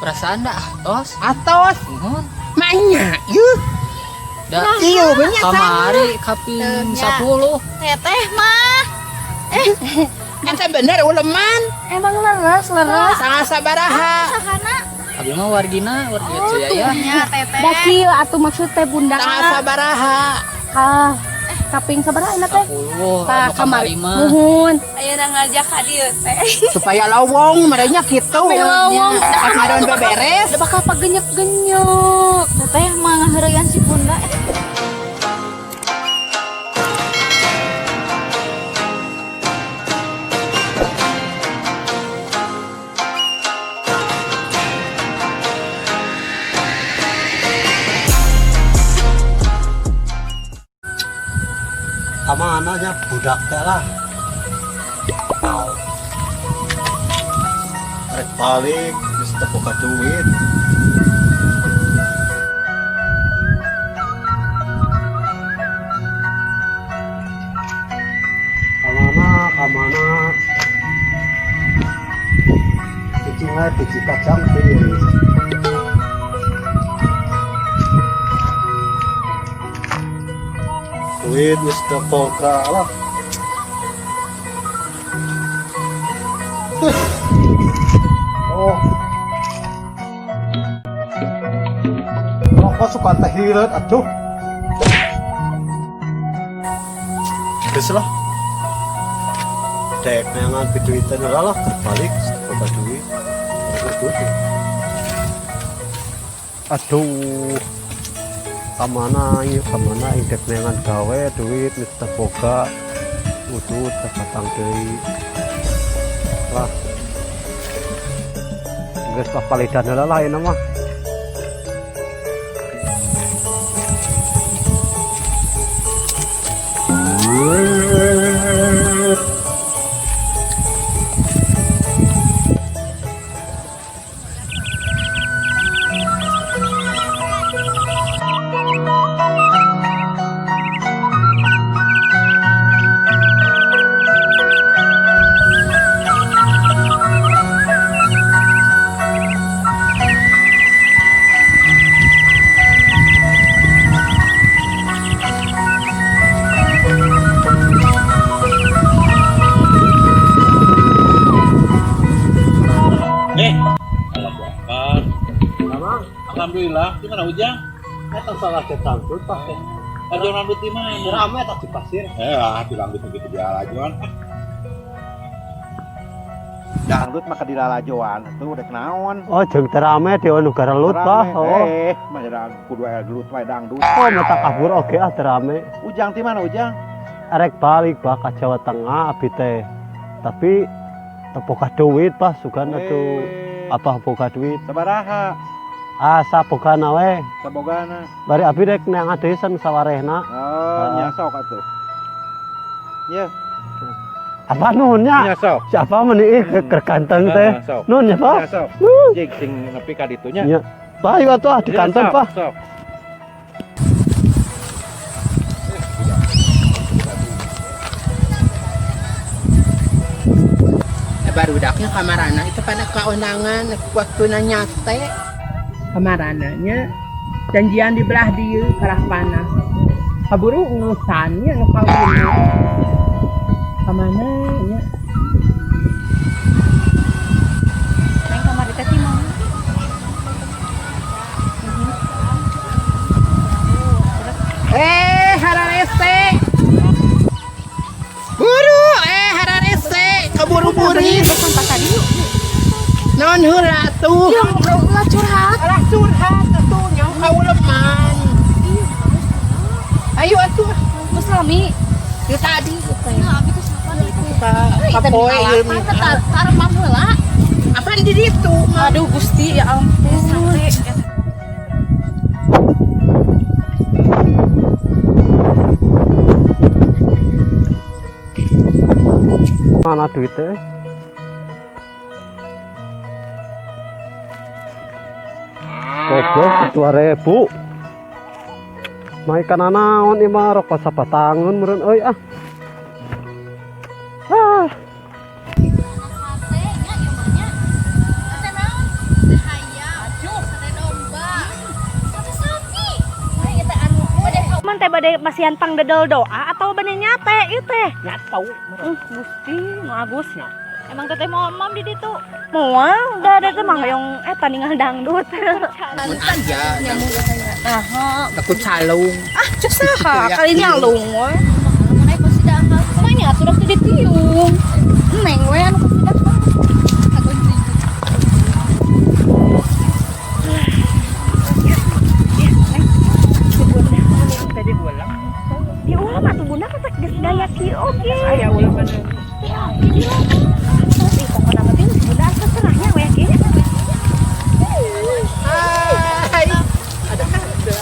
Perasaan dah atos. Atos. Nuhun. Manya yeuh. Da Iya banyak. Kamari kaping 10. Teteh mah. Eta bener uleman. Emang leres, leres. Tanggal sabaraha? Sahana? Abi mah wargina, wargi Jaya. Nya teteh. Da kieu atuh maksud teh Bunda. Tanggal sabaraha? Ah, kaping sabaraha enak teh? 10. Tah Anu kamari mah. Nuhun. Ayeuna ngajak ka dieu teh. Supaya lowong merenya gitu. Supaya lowong. Pas ngadon beberes. Da bakal pagenyek-genyek. Teteh mah ngaheureuyan si Bunda. Kamana nya budak teh lah. Rek balik geus teu boga duit. Kamana kamana. Cicing we biji kacang teh. Duit geus teu boga lah. Oh. Rokok suka teh hileut atuh. Geus lah. Dek neangan piduiteun heula lah keur balik boga duit. Boga duit. Aduh. Kamana ieu kamana aing dek neangan gawe duit geus teu boga. Udut teh batang deui. Lah. Geus papalidan heula lah ayeuna mah. Eh, alhamdulillah. Alhamdulillah. Gimana Ujang? Eta salah dangdut Pak teh. Ajuan rambut di mana? Rame tak di pasir. Eh, ah, di rambut begitu dia ajuan. Dangdut mah dilalajoan tuh rek naon. Oh, jeung teu rame di nu garelut Pak. Oh. Eh, mah jadi kudu aya gelut wae dangdut. Oh, mata kabur oge ah teu rame. Ujang ti mana Ujang? Arek balik Pak ka Jawa Tengah abi teh. Tapi teu boga duit Pak, sugan atuh apa boga duit. Sabaraha? Ah, sabogana we. Sabogana. Bari abi rek neangan deui san sawarehna. Oh, nya sok atuh. Ya. Apa nuhunnya? Nya sok. Siapa meni ih keur ganteng teh. Sok. Nuhun ya, Pak. Nya sok. Jig sing nepi ka ditunya. Nya. Pak, ieu atuh ah di kantor, Pak. Sok. Barudaknya kamarana itu pada kaundangan waktu nyate kamarananya janjian di belah dieu kerah panas kaburu urusannya nu kawin kamana nya. Neng kamari teh ti mana? Eh, hararese buru, eh hararese keburu-buru. Sampah tadi yuk. Naon heula tuh? Ya ulah curhat. Alah curhat atuh nyaho kauleman. Ayo atuh. Geus lami. Di tadi Nah, abi teh siapa nih teh? Kapoe ilmu. Taremam heula. Apaan di ditu? Aduh Gusti ya ampun. Sate. Mana duitnya? Goblok 2000. Mai kana naon ieu mah rokok sabatangeun meureun euy ah. Ah. Sate nya ieu mah nya. Sate naon? Teh hayam. Bade masihan pangdedel doa atau bade nyate ieu teh? Nyatau. Gusti, nu Agus. Emang teteh mau mam di ditu. Moal, da da teh mah hoyong eta ningal dangdut. Mun aya Nah, takut calung. Ah, cek saha kali nyalung we. Mun aya kursi dangdut. Kumanya atuh teh ditiung. Neng we anu kursi dangdut. Tadi ulang. Di ulah mah tuh bunda kata geus gaya kieu oge. Aya ulang mana? Ih, pokokna mah teh bunda asa cerahnya we kieu. Hai. Ada ada.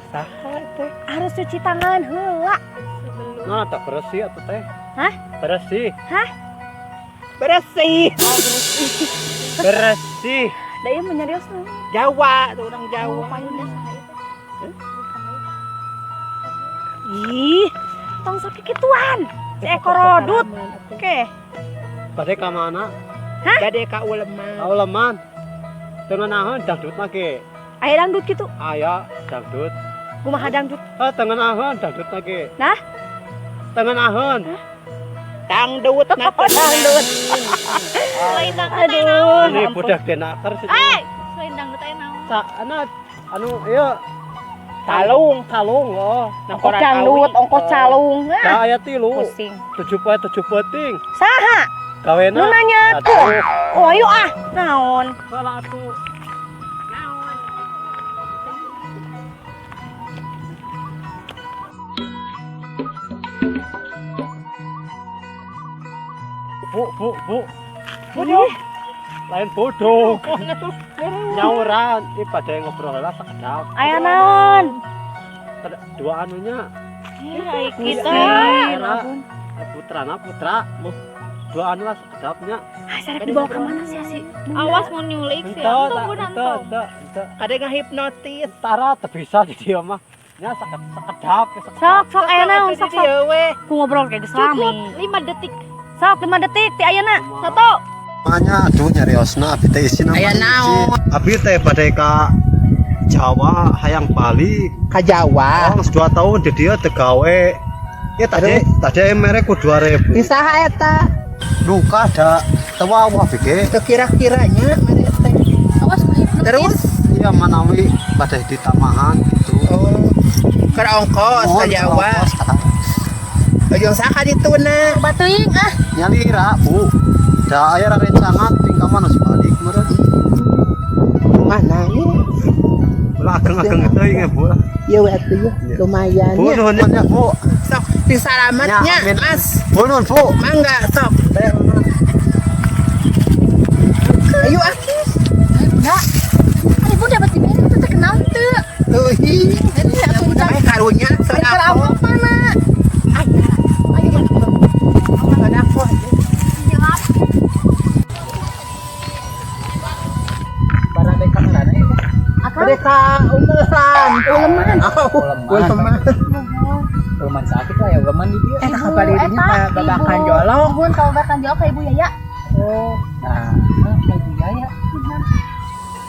Saha teh? Harus cuci tangan heula. Nah, tak bersih atuh teh. Hah? Bersih. Hah? Bersih. Bersih. Da ieu mah nyariosna. Jawa, tuh orang Jawa. Payun da saha ieu teh? Ih, tong sok kikituan. Si ekor rodut. Oke. Bade ka mana? Hah? Bade ka uleman. Ka uleman. Teu ngeunaheun dangdut mah ge. Aya dangdut kitu? Aya dangdut. Kumaha dangdut? Ah, teu ngeunaheun dangdut mah ge. Nah? Teu ngeunaheun. Dangdut na Dangdut. Selain dangdut aya Aduh, naon? Ini ampun. budak denaker sih. Eh, selain dangdut aya naon? Sa ana anu ieu Calung. Calung oh. Ongkos dangdut, ongkos calung. Ah, Da aya tilu. pusing. 7 poe 7 peuting. Saha? Gawena. Nu nanya tuh. Oh, ayo ah. Naon? Salah atuh. Bu, bu, bu. Ih, Lain bodoh. Nyauran, ih pada ngobrol lah sekedap. Aya naon? Dua anunya. Ih, kita. Putra, putra, putra. Dua anu lah sekedapnya. Ah, sarek dibawa ke mana sih si? Awas mau nyulik sih. Ente, Entong bunda ente, entong. ente, ente. Ada ngahipnotis. Tara teu bisa di dieu mah. Nya sekedap, sekedap. Sok, sok aya naon, sok sok. Ieu we. Ku ngobrol kayak geus Cukup lami. 5 detik. Sok 5 detik ti ayeuna. Satu. Makanya aduh nyariosna abi teh isina Aya naon? Abi teh bade ka Jawa hayang balik. Ka Jawa. Oh, 2 tahun di dieu teu gawe. Ya tadi tadi merek ku 2000. Di saha eta? Luka da teu wawah bige. Teu kira-kiranya mere teh. Awas hipnotis. Terus Iya manawi bade ditamahan gitu. oh keur ongkos ka Mohon Jawa. ongkos, kata. Ujung saha dituna? Batuing ah. Nyalira, Bu. Da aya rencangan tingkah mana balik meureun. Mana ieu? Ulah ageng-ageng teuing ya, Bu. Ieu we atuh ya, lumayan Bu nya. nuhun ya, Bu. Sok di salamatnya, Ya, amin. Mas. Bu nuhun, Bu. Mangga sok. Ayo ah. Enggak. Ari bunda berarti beda teu terkenal teu. Tuh hi. Ini atuh bunda. Bae karunya Ari keur sedako. apa mana? Ayo. Ayo Sedako. Jelas. Barade ka mana ieu? Akang Bade ka uleman. uleman. Oh, Uleman. uleman. Uleman sakit lah ya uleman di dieu. Eta kabalirinya ka babakan jolong. Nuhun ka babakan jolong ka Ibu Yaya. Oh, nah, ka Ibu Yaya.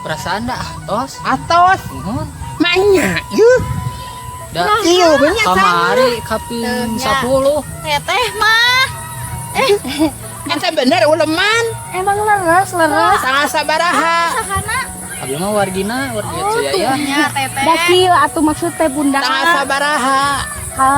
Perasaan dah tos. Atos Nuhun. manya ieu. Da Ieu banyak kamari kaping Nya. 10. Teteh mah. Eta bener uleman. Emang leres, leres. Tanggal sabaraha. Sahana. Abi mah wargina, wargi Jaya. Nya teteh. Da kieu atuh maksud teh bunda. Tanggal sabaraha. Ka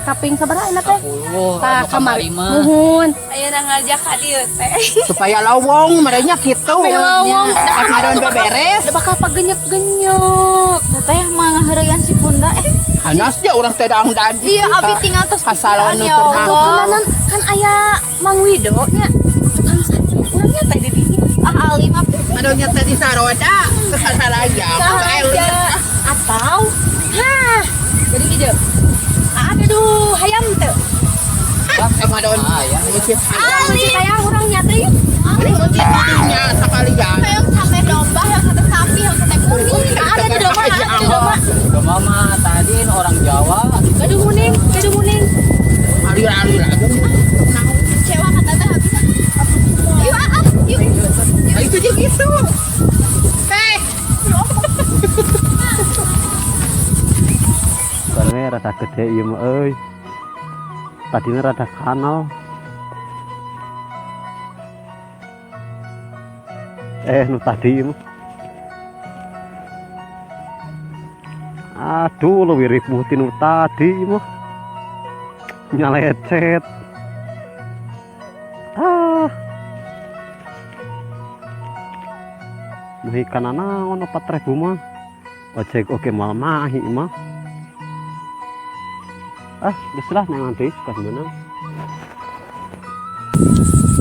kaping sabaraha enak teh? 10 Tah anu kamari mah. Nuhun. Ayeuna ngajak ka dieu teh. Supaya lowong merenya gitu. Supaya lowong. Pas ngadon beberes. Da bakal pagenyek-genyek. Teteh mah ngaheureyan si bunda eh. Hanas dia orang teh dangdan. Iya abi tinggal tos Kasalon nu pikiran, ya teu Allah. Kunanan kan aya Mang Wido nya. Tukang sate. Urangnya teh di dieu. Ah ali mah Aduh nya teh di saroda. Kesasaraya. sahaja. Atau hah, jadi gitu. Aduh, hayam teu. Eh ngadon. Ah, ya. Muncit Ali hayam urang nya teh. muncit dinya sakalian. Yang sate domba, yang sate sapi, yang sate kuning. Ada di domba, ada di domba. Domba mah tadi orang Jawa. Gaduh kuning, gaduh kuning. Alir-alir aja. Kecewa kata teh habis. Yuk ah, ah, yuk. Nah, itu dia gitu. Teh. Rada gede ieu mah euy. Tadina rada kanal. Eh, nu tadi ieu mah. Aduh, leuwih ripuh ti nu tadi ieu mah. Nyalecet. Ah. Mahi kana naon 4.000 mah. Ojek oge moal mahi mah. Ah, geus lah, neangan deui suka meunang.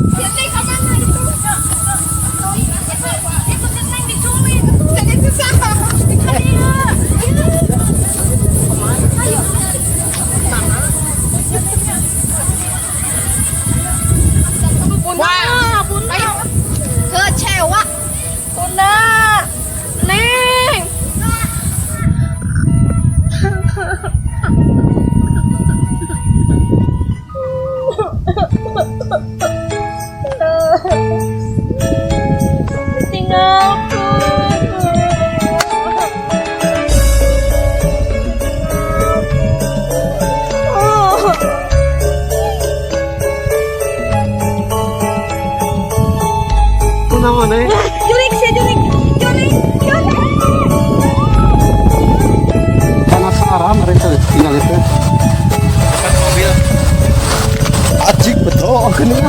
Si Neng kemana itu? Itu si Neng diculik. Itu siapa? Ayo. Ayo. Bunda, Bunda. Kecewa. Bunda. Neng. Tinggalkan. Oh. Kunaon eh? Jurik sih, jurik, jurik, jurik. Penasaran mereka tinggal itu. Mobil. Ajik betul gini.